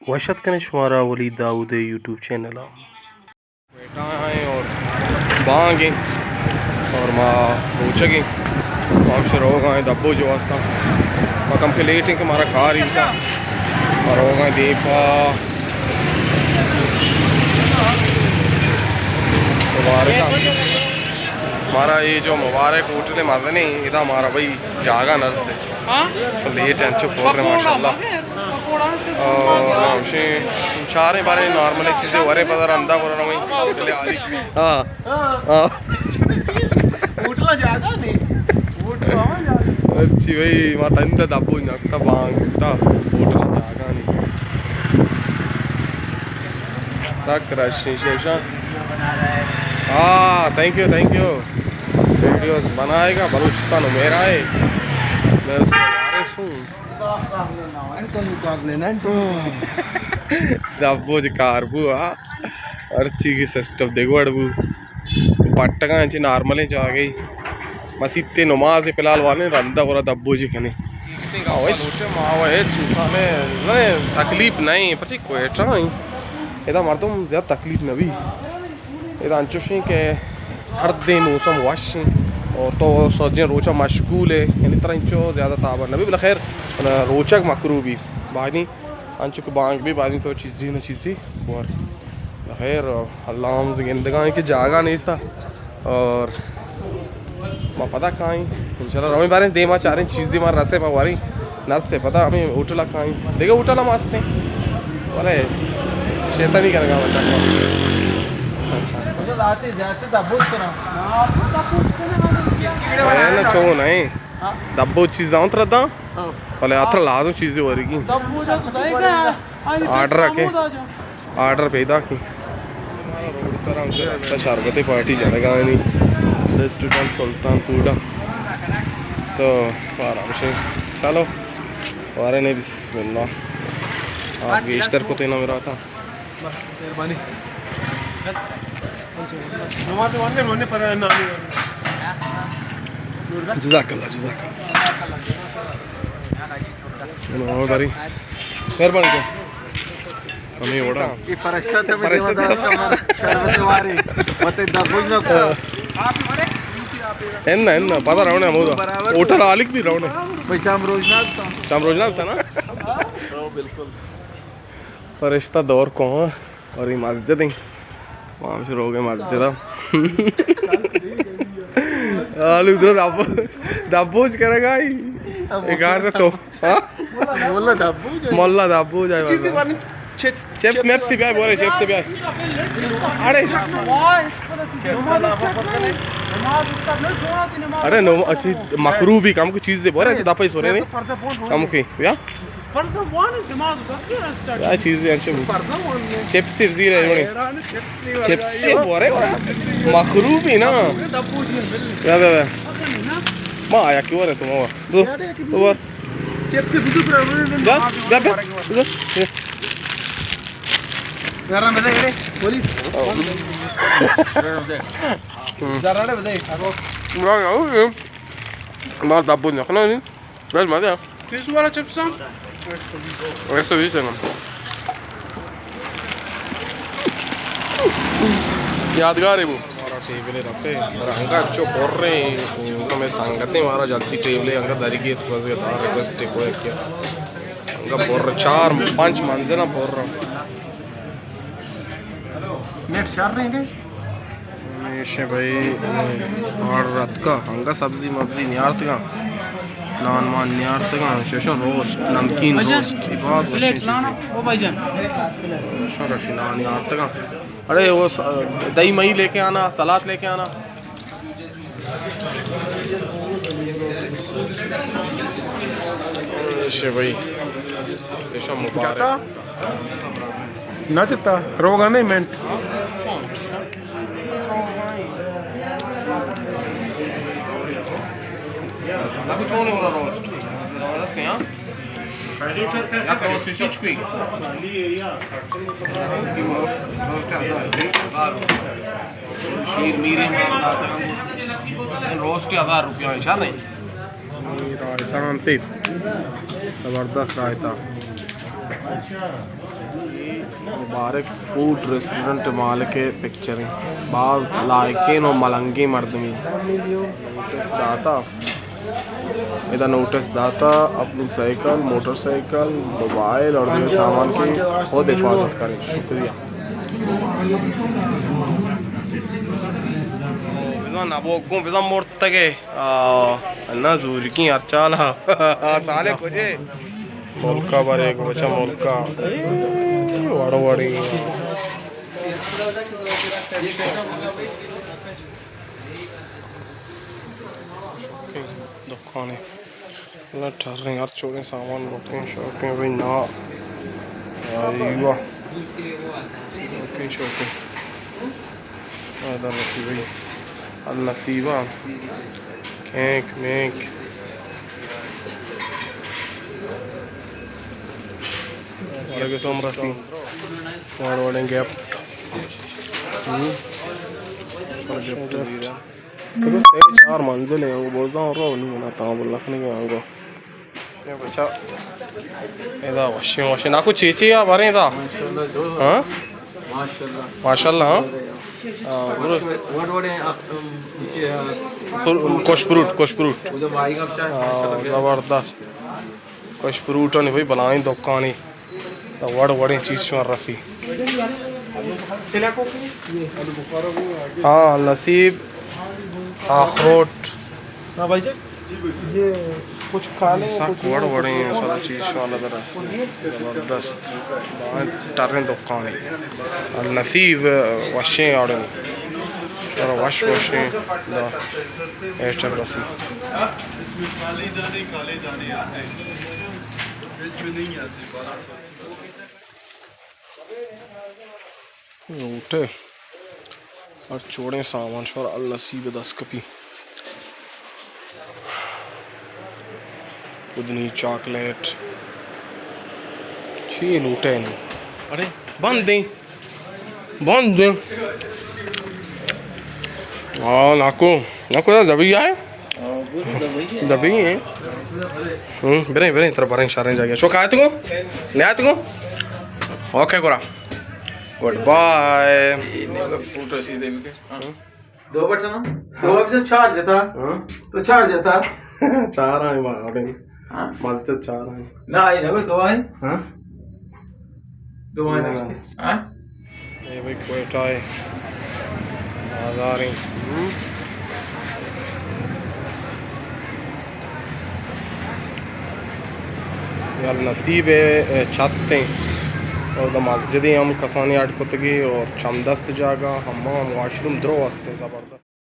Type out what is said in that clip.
وش اتک کنیں شمارا ولی داؤد ءِ یوٹیوب چینل ءَ۔ بیٹھا ہیں اور بانگ ہیں اور ما روچگ ہیں۔ تو ہم سے روگ آئیں دبوج واسطہ۔ ما کم کے لیٹ ہیں کہ ہمارا کار ہی تھا۔ اور روگ آئیں دیپا مبارک۔ ہمارا یہ جو مبارک ہوٹل ہے مزن ہے، ادا ہمارا بھائی جاگہ نرس ہے۔ ہاں؟ لیٹ ہیں، انچو پر ہیں ماشاءاللہ۔ اور ہمشی چاریں بارے نارمل چیزیں ورے پدا رندا کرنا وہی۔ ہاں۔ ہاں۔ ہوٹل جاگہ نہیں۔ ہوٹل ہاں جاگہ۔ اچھی بھائی، ما تند دبو نکتا بانگ تا ہوٹل جاگہ نہیں۔ سک رش شیشہ۔ ہاں، thank you, thank you. Videos بنائے گا، بلوچستان میرا ہے، میں اس کا وارث ہوں۔ دبوج کار بو، ہاں۔ ہر چیز کی سسٹم دیکھ وڑ بو۔ پٹگاں چی نارملیں جاگہی۔ مسیت نماز فی الحال وانے رندا گورا دبوجی کنے۔ اوے لوٹے ما وہ ہچ انسان ہے، تکلیف نہیں، پرچی کوئٹہ ہیں۔ ادا مردم زیادہ تکلیف نہ بھی۔ ادا انچوش ہیں کہ سردیں موسم وش ہیں اور تو سجیں روچا مشغول ہے، یعنی ترا انچو زیادہ تابر نہ بھی، بلے خیر روچگ مکرو بھی۔ بعدی انچو کہ بانگ بھی، بعدی تو چیزی نہ چیزی بور۔ خیر اللہ ہم گندگا ہیں کہ جاگہ نیستا اور ما پدا کائیں۔ انشاءاللہ رویں باریں دیما چاریں چیزی ما رسے پا واریں۔ نرسے پدا ہمیں ہوٹل کائیں، دیگہ ہوٹل ہم ہستے، بلے شیطانی کنگا بچا۔ نا چون ہے دبو چیز آؤں ترا داں، بلے اتر لازم چیزی ورگی۔ آرڈر رکھے۔ آرڈر پیدا کی۔ روڈ سر ہم سے رستہ شربت پارٹی جنگانی ریسٹورنٹ سلطان پوڈا۔ تو آرام سے چلو، وارے نے بسم اللہ۔ آپ گیشتر کو تینا میرا تھا۔ مہربانی۔ جزاک اللہ، جزاک اللہ۔ مہربانی۔ ہمیں وڑا۔ یہ فرشتہ تو مجھے فرشتہ بتا تو۔ شربت واری۔ مت دبل نہ کو۔ ان، ان، پتہ رونے ہم ہوتا۔ برابر۔ ہوٹل آلک بھی رونے۔ بھائی شام روز نہ آتا۔ شام روز نہ آتا نا؟ ہاں، بالکل۔ فرشتہ دور کو ہاں۔ اور یہ مسجد ہیں۔ وہاں سے روگے مسجد ہے۔ آلو ادھر دبو-، دبوج کرے گا ہی۔ ایک آر سے تو۔ ہاں؟ مولا دبو جائے۔ مولا دبو جائے چیزی والا۔ بنے چپس، چپس میپس سی بیا، بولے چپس سی بیا۔ ارے۔ چپس نا۔ ارے نو، اچھی مکرو بھی کم کو چیز دے، بولے اچھی دپائی سورے نہیں۔ کم کی، یا؟ یا چیز ہے، اچھا۔ چپس سی زیر ہے، بولے۔ چپس سی بورے، مکرو بھی نا۔ یا، یا، یا۔ ما آیا کیوں رہے تم اور؟ دو، دو بار۔ جا، جا، جا، جا۔ ذرا مزے کرے، بولی۔ ذرا مزے۔ نا، نا، نا، نا، دبو نہ کھنا نہیں۔ بس مزہ۔ تیس والا چپس ہم؟ ایک سو بیس ہے نا۔ یادگار ہے وہ۔ ہمارا ٹیبل ہے رسے، اور انگا چو پر رہے ہیں، ہمیں سنگتیں ہمارا جلدی ٹیبل ہے، انگا داری گیت کو، ریکویسٹ ہے کوئی کیا۔ انگا پر چار، پانچ منزل پر رہا۔ نیٹ شر رہی ہے۔ ہمیشہ بھائی، آرڈر اتکا، انگا سبزی مبزی نیارتگا، نان مان نیارتگا، ششا روسٹ، نمکین روسٹ، یہ بہت وشیں چیزیں۔ ششا رشی نان نیارتگا۔ ارے وہ س-، دہی مئی لے کے آنا، سلاد لے کے آنا۔ شے بھائی، ایشا مبارک۔ نہ چتا، روگا نہیں منٹ۔ زبردست ہے، ہاں؟ یا تو سوچ کوئی۔ شیر میرے مار داتا۔ روسٹ ہزار روپیہ ہے، شاہ نہیں؟ رائتا انتی۔ زبردست رائتا۔ مبارک فوڈ ریسٹورنٹ مالک ءِ پکچر اِنت۔ باز لائقیں ءُ ملنگیں مردمے۔ نوٹس داتا، ادا نوٹس داتا، اپنی سائیکل، موٹر سائیکل، موبائل اور دیگر سامان کی خود حفاظت کریں۔ شکریہ۔ بزاں نبوک گوں، بزاں مرتگے۔ آ، نہ زورگیں ہر چالا۔ سالے کجے؟ ملکا برے گوچا ملکا۔ اے وڑ وڑی۔ دکانے۔ اللہ ٹریں ہر چوڑیں سامان لوٹیں شوقیں بھائی نا۔ ایوا۔ شوقیں شوقیں۔ ادا نصیب بھائی۔ النصیبہ۔ کینک مینک۔ وڑے تو ہم رسی۔ وڑ وڑیں گپٹ۔ ہم۔ گپٹ۔ تو سے چار منزل ہیں، وہ بوزاں رو نہیں منا تاں بلکنے کے آنگو۔ اے بچا، ادا وشیں وشیں۔ ناکو چی چی آ باریں ادا؟ ماشاءاللہ جو۔ ہاں؟ ماشاءاللہ۔ ماشاءاللہ، ہاں؟ ہاں، برو۔ وڑ وڑیں، آ، ام، چی، آ، پر-، کش فروٹ، کش فروٹ۔ وہ جو مائی گپ چاہے، ہاں، ماشاءاللہ۔ زبردست۔ کش فروٹ آنی بھائی بلائیں دکانی۔ تو وڑ وڑیں چیز شما رسی۔ ہاں، نصیب، اخروٹ۔ ہاں بھائی جان، یہ کچھ کھانے، سک کچھ وڑ وڑیں سارا چیز شما در رسی۔ زبردست۔ ٹریں دکانے۔ النصیب وشیں آڑے۔ سارا وش وشیں۔ دا ایٹم رسی۔ اس میں کالے دانے، کالے دانے آتے ہیں۔ اس میں نہیں آتے، بارہ سو۔ لوٹے۔ ہر چوڑیں سامان شور النصیب دست کپی۔ پودنی چاکلیٹ۔ چی لوٹے نو؟ ارے، بند دیں۔ بند دیں۔ آ، ناکو۔ ناکو، دبی آئے؟ دبی ہیں۔ ہم، بریں، بریں، ترا بریں شاریں جاگہ۔ شو کھائے تو کو؟ نہیں آئے تو کو؟ اوکے، گورا۔ Good bye. فوٹو سیدھے بھی کر۔ ہاں۔ دو بٹن ہاں؟ دو بٹن چار جتا۔ ہاں؟ تو چار جتا۔ چار آئے مارے۔ ہاں؟ مسجد چار آئے۔ نہ آئی نہ، دو آئے۔ ہاں؟ دو آئے نہ۔ ہاں؟ اے بھائی کوئٹہ ہے۔ بازار ہیں۔ ہم۔ یار نصیب ہے، اے، چھت ہیں۔ اور دا مسجد ہم کسانی اڈ کتگی اور چمدست جاگہ، حمام، واش روم درو ہستے زبردست۔